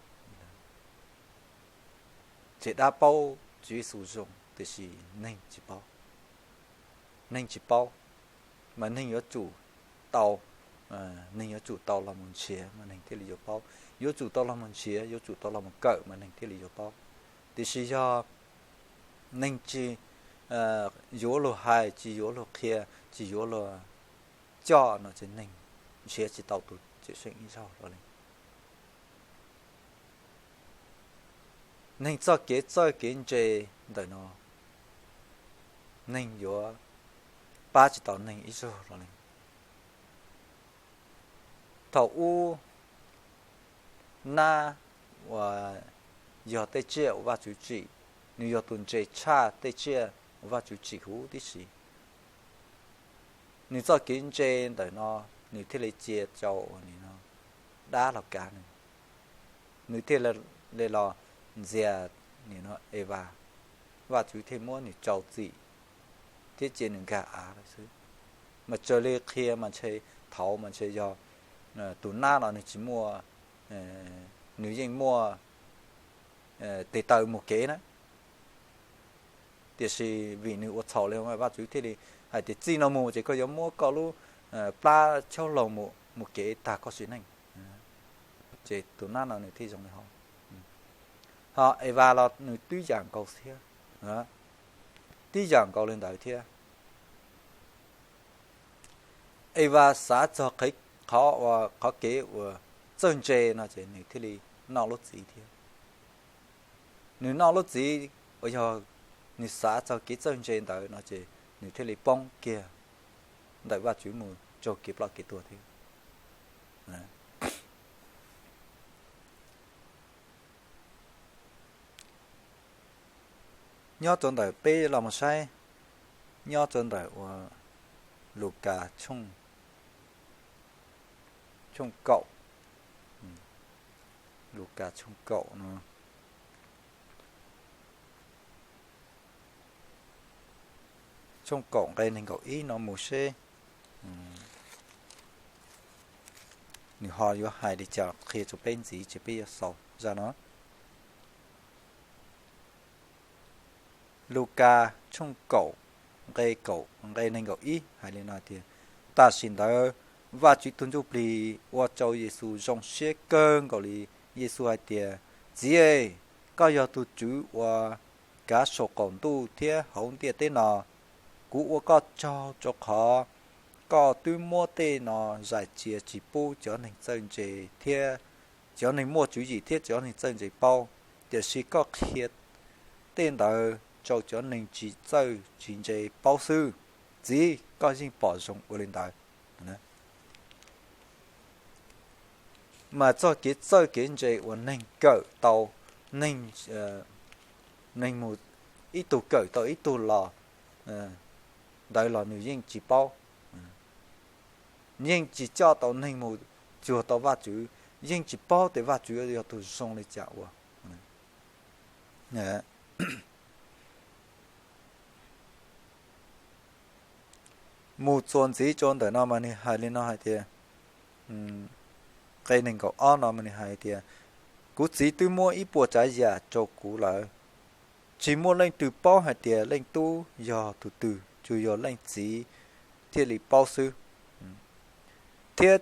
Ces dab paub Tswv Yexus zoo tiam sis neeg tsis paub. Neeg tsis paub, mas neeg yuav tsum tau, neeg yuav tsum tau los mus nrhiav mas neeg thiaj li yuav paub. Yuav tsum tau los mus nrhiav, yuav tsum tau los mus kawm mas neeg thiaj li yuav paub. Tiam sis yog neeg tsis yuav luag hais, tsis yuav luag qhia, tsis yuav luag coj no ces neeg nrhiav tsis tau tus Cawmseej ib zaug los li. Neeg txoj kev txawj kev ntse ntawm no, neeg yuav pab tsis tau neeg ib zaug los li. Thaum ub nab uas yog tej tsiaj uas Vajtswv tsim, nws yog tus ntse tshaj tej tsiaj uas Vajtswv tsim huv tib si. Nws txoj kev ntse ntawm no, nws thiaj li cia rau uas nim no dab los kav nws, nws thiaj li los ntxias nim no Evas, Vajtswv thiaj muab nws rau txim thiab cia nws nkag av lawm xwb. Mas raws li qhia mas ntshe thaud mas ntshe yog tus nab no nws tsis muaj, nws yeej muaj tes taw mus kev na, tiam sis vim nws ua txhaum li Vajtswv thiaj li hais tias txij no mus ces koj yuav muab koj lub plab chaub laug mus kev tag koj sim neej. Ces tus nab no nws thiaj zoo li ho. Ho Evas los nws twb yam nkaus thiab, twb yam nkaus li ntawd thiab. Evas xav txog qhov, qhov kev uas txawj ntse no ces nws thiaj li noj lub txiv thiab. Nws noj lub txiv uas yog nws xav txog kev txawj ntse ntawd no ces nws thiaj li poob kiag ntawm Vajtswv mus raug kev ploj kev tuag thiab. Nyob rau ntawm peb los mus saib, nyob rau ntawm uas Lukas tshooj kaum, Lukas tshooj kaum no, tshooj kaum nqe nees nkaum ib no mus seb nws ho yuav hais li cas qhia rau peb ntxiv ces peb yuav xaus zaj no. Lukas tshooj kaum nqe kaum, nqe nees nkaum ib hais li no tias, tam sim ntawd Vajtswv tus Ntsuj Plig ua rau Yexus zoo siab kawg nkaus li. Yexus hais tias, Txiv, koj yog tus Tswv uas kav saum qaum ntuj thiab hauv ntiaj teb no. Kuv ua koj tsaug rau qhov koj twb muab tej no zais cia tsis pub cov neeg txawj ntse thiab cov neeg muaj tswv yim thiab cov neeg txawj ntse paub, tiam sis koj qhia tej ntawd rau cov neeg tsis txawj tsis ntse paub xwb. Txiv, koj yeej pom zoo ua li ntawd. Mas txoj kev txawj kev ntse uas neeg kawm tau, neeg, neeg mus ib tug kawm tau ib tug los ntawd los nws yeej tsis paub, yeej tsis coj tau neeg mus cuag tau Vajtswv, yeej tsis paub tias Vajtswv yog tus zoo li cas ua. Mus txuas ntxiv rau ntawm no mas nws hais li no hais tias, nqe nees nkaum ob no mas nws hais tias, Kuv Txiv twb muab ib puas tsav yam rau kuv lawm. Tsis muaj leej twg paub hais tias leej Tub yog tus twg, tsuas yog leej Txiv thiaj li paub xwb. Thiab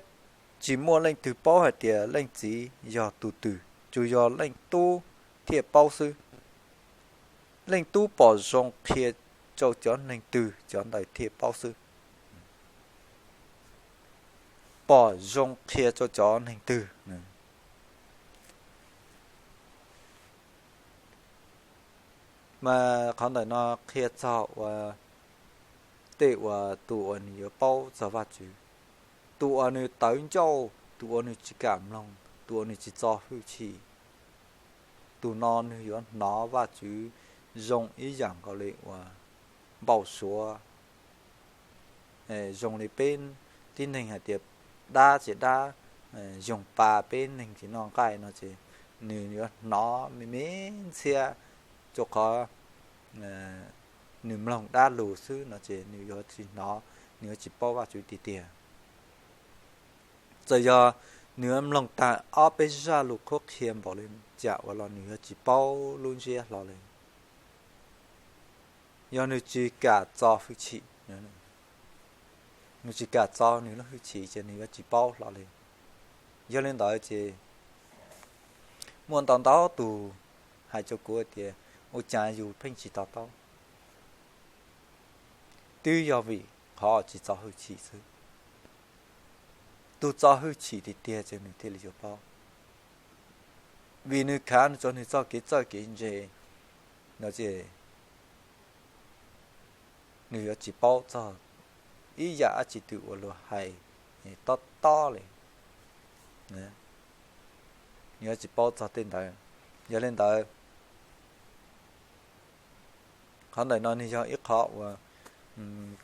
tsis muaj leej twg paub hais tias leej Txiv yog tus twg, tsuas yog leej Tub thiaj paub xwb. Leej Tub pom zoo qhia rau cov neeg twg, cov ntawd thiaj paub xwb. Pom zoo qhia rau cov neeg twg. Mas qhov ntawm no qhia txog uas tej uas tus uas nws yuav paub txog Vajtswv, tus uas nws tawv ncauj, tus uas nws tsis kam mloog, tus uas nws tsis txo hwj chim, tus no nws yuav hnov Vajtswv zoo ib yam nkaus li uas npau suav. Zoo li peb tib neeg hais tias dab ces dab, yoog pa peb neeg tsis noj nqaij no ces nws yuav hnov me me ntxhiab, rau qhov nws mloog dab lus xwb no ces nws yuav tsis hnov, nws yuav tsis paub Vajtswv tiag tiag. Txawm yog nws yuav mloog tag ob peb zaj lus qhuab qhia npaum li cas uas los nws yuav tsis paub lub ntsiab hlo li. Yog nws tsis kam txo hwj chim, nws tsis kam txo nws lub hwj chim ces nws yuav tsis paub hlo li. Yog li ntawd ces muaj ntau ntau tus hais rau kuv tias, ua cas yus pheej tsis to taub? Twb yog vim qhov tsis txo hwj chim xwb. Tus txo hwj chim tiag tiag ces nws thiaj li yuav paub, vim nws khav nws txog nws txoj kev txawj kev ntse no ces nws yuav tsis paub txog ib yam dab tsi twg uas luag hais tob tob li. nws yuav tsis paub txog tej ntawd. Yog li ntawd, qhov ntawm no nws yog ib qho uas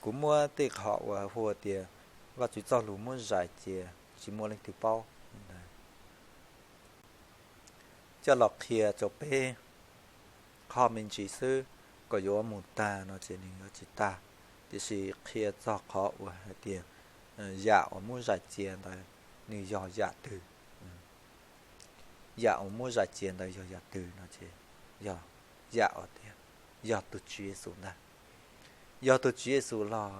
kuv muab tej qhov uas hu tias Vajtswv txoj lus muab zais cia, tsis muaj leej twg paub, coj los qhia rau peb qhov me ntsis xwb, kom yuav mus tag no ces nws yuav tsis tag. Tiam sis qhia txog qhov uas hais tias yam uas muab zais cia ntawd nws yog yam twg, yam uas muab zais cia ntawd yog yam twg no ces yog yam uas tias yog tus Tswv Yexus ntag. Yog tus Tswv Yexus los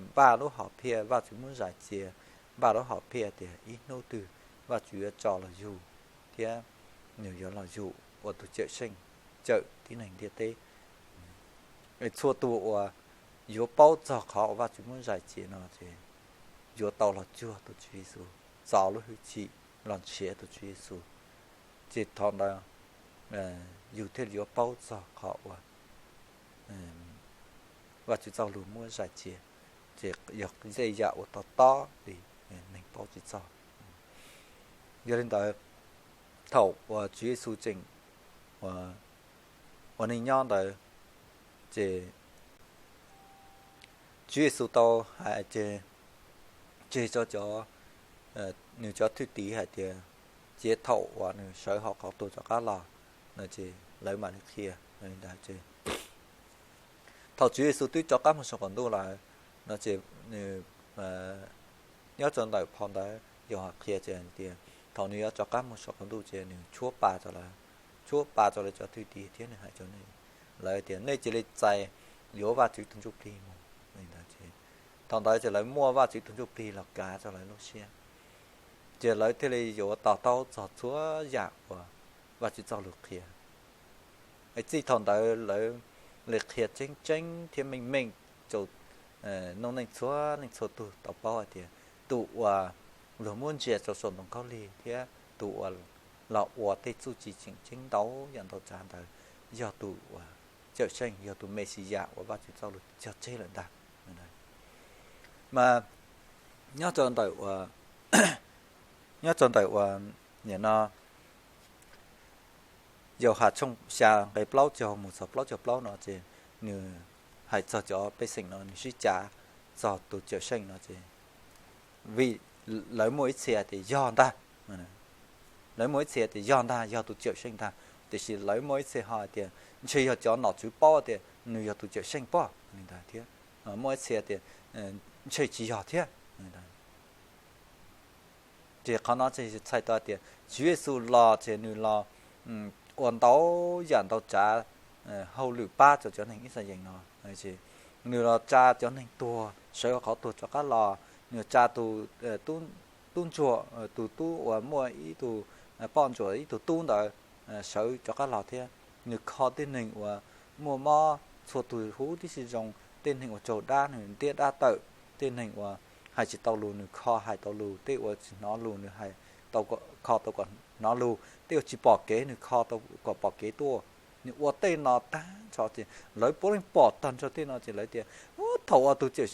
npaj lub hom phiaj, Vajtswv muab zais cia, npaj lub hom phiaj tias ib hnub twg Vajtswv yuav tso los yug thiab nws yuav los yug ua tus cawm seej, cawm tib neeg ntiaj teb. Txhua tus uas yuav paub txog qhov uas Vajtswv muab zais cia no ces yuav tau los cuag tus Tswv Yexus, txo lub hwj chim los nrhiav tus Tswv Yexus. Ces thaum ntawd yus thiaj li yuav paub txog qhov uas Vajtswv txoj lus muab zais cia, ces yog tej yam uas to tob li neeg paub tsis txog. Yog li ntawd, thaum uas Tswv Yexus tseem ua neej nyob ntawd, ces Tswv Yexus tau hais ces tseg rau cov, nws cov thwj tim hais tias cia thaum uas nws sawv hauv qhov tuag rov qab los no ces lawv mam li qhia li ntawd. Thaum Tswv Yexus twb rov qab mus saum qaum ntuj lawm no ces nws nyob rau ntawm phau ntawv Yauhas qhia ces tias thaum nws yuav rov qab mus saum qaum ntuj ces nws tshuab pa rau lawv, tshuab pa rau lawv cov thwj tim thiab nws hais rau lawv tias nej cia li txais yuav Vajtswv tus Ntsuj Plig mus. Thaum ntawd ces lawv muaj Vajtswv tus Ntsuj Plig los kav rau lawv lub siab, ces lawv thiaj li yuav to taub txog txhua yam uas Vajtswv txoj lus qhia. Txij thaum ntawd lawv li qhia tseeb tseeb thiab meej meej rau noob neej txhua leej txhua tug tau paub hais tias tus uas luag muab ntsia rau saum ntoo khaub lig thiab tus uas los ua tej txuj ci tseem ceeb ntau yam ntau tsav ntawd yog tus uas cawm seej, yog tus Mexiyas uas Vajtswv txoj lus cog tseg lawm ntag. Mas nyob rau ntawm uas, nyob rau ntawm uas nim no Yauhas tshooj xya nqe plaub caug mus txog plaub caug plaub no ces nws hais txog cov pej xeem no nws sib cav txog tus cawm seej no ces vim lawv muaj ib txhia tias yog ntag, lawv muaj ib txhia tias yog ntag, yog tus cawm seej ntag, tiam sis lawv muaj ib txhia ho tias ntshe yog cov nom tswv paub tias nws yog tus cawm seej pob li ntawd thiab, muaj ib txhia tias ntshe tsis yog thiab. Ces qhov no ces txhais tau tias Tswv Yexus los ces nws los ua ntau yam ntau tsav hauj lwm pab rau cov neeg Yixalayees no. Nws los tsa cov neeg tuag sawv hauv qhov tuag rov qab los, nws tsa tus tub ntsuag, tus tub uas muaj ib tug poj ntsuam ib tug tub ntawd sawv rov qab los thiab. Nws kho tej neeg uas muaj mob txhua tus huv tib si zoo, tej neeg uas raug dab nws ntiab dab tawm, tej neeg uas hais tsis tau lus nws kho hais tau lus, tej uas tsis hnov lus nws hais tau, kho tau kom hnov lus, tej uas tsis pom kev nws kho tau kom pom kev tuaj. Nws ua tej no tag nrho ces lawv puav leej pom tag nrho tej no ces lawv tias, thaum uas tus cawm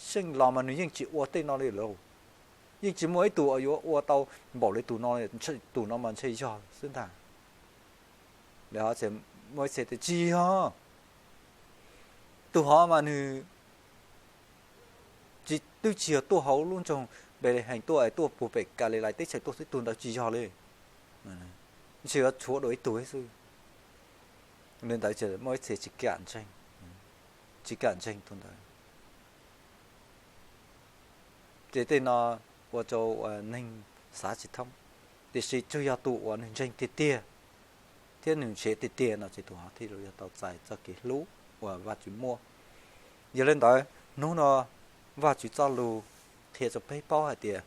seej los mas nws yeej tsis ua tej no li lauj. Yeej tsis muaj ib tug uas yuav ua tau npaum li tus no, tus no mas ntshe yog xwb ntag. Lawv ho muaj ib txhia tias tsis yog, tus hov mas nws tsis, twb tsis yog tuaj hauv lub nroog Npelehees tuaj es tuaj puag pem Kalilais teb chaws tuaj xwb, tus ntawd tsis yog li. Ntshe yuav tshuav dua ib tug xwb. Li ntawd ces muaj ib txhia tsis kam ntseeg, tsis kam ntseeg tus ntawd. Ces tej no ua rau neeg xav tsis thoob, tiam sis tsuas yog tus uas nws ntseeg tiag tiag thiab nws nrhiav tiag tiag no ces tus hov thiaj li yuav tau txais txoj kev hlub uas Vajtswv muab. Yog li ntawd, hnub no Vajtswv txoj lus qhia rau peb paub hais tias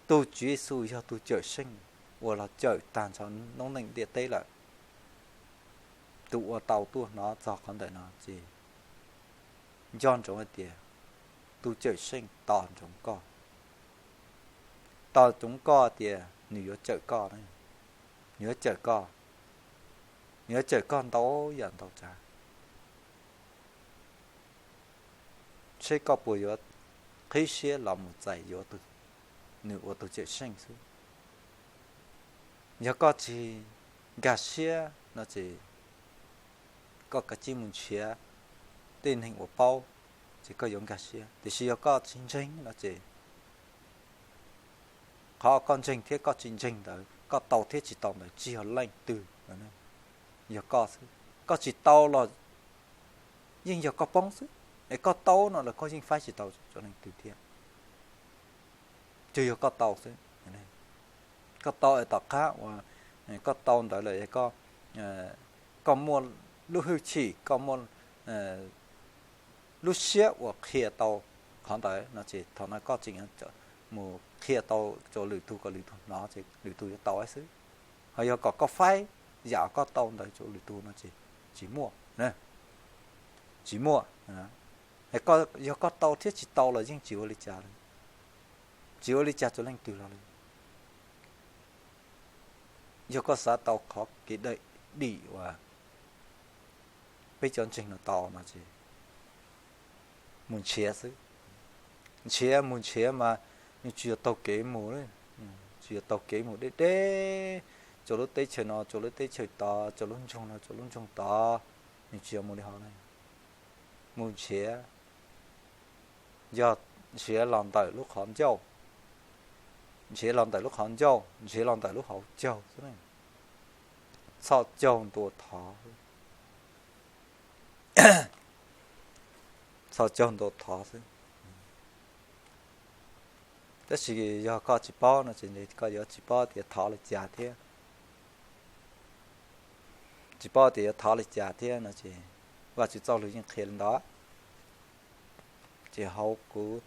tus Tswv Yexus yog tus cawm seej uas los cawm tag nrho noob neej ntiaj teb lawm. Tus uas tau tuaj hnov txog qhov ntawm no ces nco ntsoov hais tias tus cawm seej tos ntsoov koj, tos ntsoov koj tias nws yuav cawm koj, nws yuav cawm koj, nws yuav cawm koj ntau yam ntau tsav. Seb koj puas yuav qhib siab los mus txais yuav tus nws ua tus cawm seej xwb. Yog koj tsis nkag siab no ces koj kav tsij mus nrhiav tej neeg uas paub, ces koj yuav nkag siab. Tiam sis yog koj tsis ntseeg no ces qhov koj ntseeg thiab koj tsis ntseeg ntawd, koj tau thiab tsis tau ntawd tsis yog leej twg, yog koj xwb. Koj tsis tau los yeej yog koj poob xwb, es koj tau no los koj yeej faib tsis tau cov leej twg thiab. Tsuas yog koj tau xwb. Koj tau es tom qab uas koj tau ntawd lawm, koj muaj lub hwj chim, koj muaj lub siab uas qhia tau qhov ntawd no ces thaum no koj tseem mus qhia tau rau lwm tus kom lwm tus hnov ces lwm tus yuav tau xwb. Ho yog kom koj faib yam koj tau ntawd rau lwm tus no ces tsis muaj, tsis muaj. Yog koj tau thiab tsis tau los yeej tsis ua li cas li, tsis ua li cas rau leej twg los li. Yog koj xav tau qhov kev daim dim uas peb cov ntseeg no tau no ces mus nrhiav xwb. Nrhiav, mus nrhiav mas nws tsis yog taug kev mus, tsis yog taug kev mus deb deb, tsuas lub teb chaws no, tsuas lub teb chaws tod, tsuas lub nroog no, tsuas lub nroog tod, nws tsis yog mus li hov na. Mus nrhiav, yog nrhiav los ntawm lub qhov ncauj, nrhiav los ntawm lub qhov ncauj, nrhiav los ntawm lub hauv caug xwb. Txhoj caug ntua thov, txhoj caug ntua thov xwb. Tab sis yog koj tsis paub no ces koj yuav tsis paub tias thov li cas thiab. Tsis paub tias yuav thov li cas thiab no ces Vajtswv txoj lus yeej qhia li ntawd. Ces hauv kuv,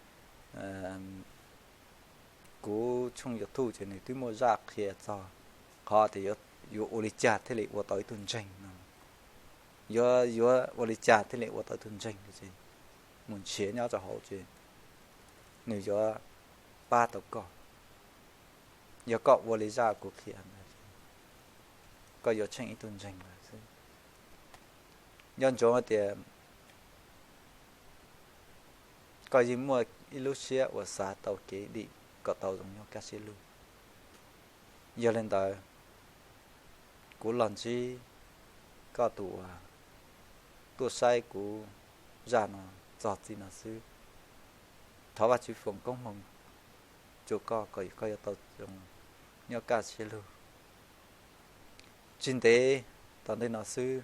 kuv tshooj YouTube ces nws twb muaj zaj qhia txog qhov tias yuav ua li cas thiaj li ua tau ib tug ntseeg no, yuav, yuav ua li cas thiaj li ua tau ib tug ntseeg ces mus nrhiav nyob rau hauv ces nws yuav pab tau koj. Yog koj ua li zaj kuv qhia ntawd, koj yuav tsheej ib tug ntseeg lawm xwb. Nco ntsoov tias koj yeej muaj ib lub siab uas xav tau kev dim kom tau zoo nyob kaj siab lug. Yog li ntawd, kuv los ntsib koj tus uas tuaj saib kuv zaj no txog txij no xwb. Thov Vajtswv foom koob hmoov rau koj kom koj yuav tau zoo nyob kaj siab lug. Tsis ntev tom ntej no xwb,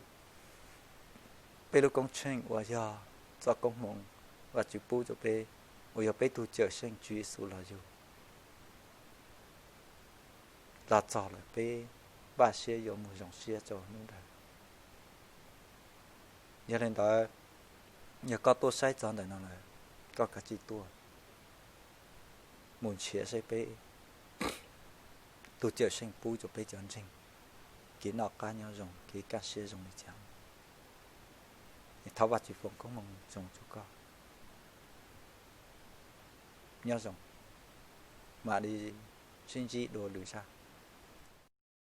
peb lub koob tsheej uas yog txoj koob hmoov Vajtswv pub rau peb, uas yog peb tus Cawmseej Tswv Yexus los yug, los txog lawm, peb npaj siab yuav mus zoo siab rau hnub ntawd. Yog li ntawd, yog koj tuaj saib txog ntawm no lawm, koj kav tsij tuaj mus nrhiav saib peb tus Cawmseej pub rau peb cov ntseeg kev noj qab nyob zoo, kev kaj siab zoo li cas. Thov Vajtswv foom koob hmoov zoo rau koj. Nyob zoo, mam li sib ntsib dua lwm zaj.